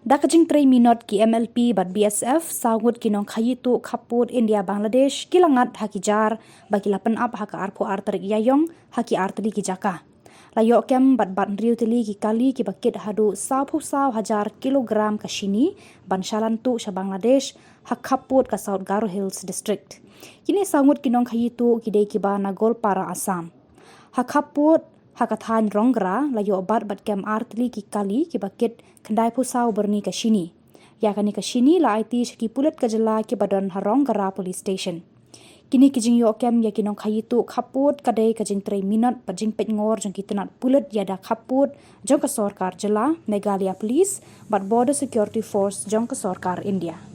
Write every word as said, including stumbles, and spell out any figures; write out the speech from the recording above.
Da ka jingtrei minot ki MLP bad BSF, saw ngut ki nongkhaïi tuh khappud India Bangladesh ki la ngat ha ki jar ba ki la pynap ha ka arphew ar tarik Ïaiong ha ki artylli ki jaka. La ïoh kem bad bat hynriew tylli ki kali kiba kit haduh sawphew saw hajar kilogram ka shini ban shalan tuh sha Bangladesh ha khappud ka South Garo Hills District. Kine saw ngut ki nongkhaïi tuh ki dei kiba na Goalpara, Assam. Ha khappud ha ka thaiñ Rongra la ïoh bat bad kem artylli ki kali kiba kit khyndai phew saw byrni ka shini. Ïa kane ka shini la aiti sha ki pulit ka jylla kiba don ha Rongra Police Station. Kine ki jingïoh kem ïa ki nongkhaïi tuh khappud ka dei ka jingtrei minot bad jingpeitngor jong ki tnat pulit ïada khappud jong ka sorkar jylla, Meghalaya Police bad Border Security Force jong ka sorkar India.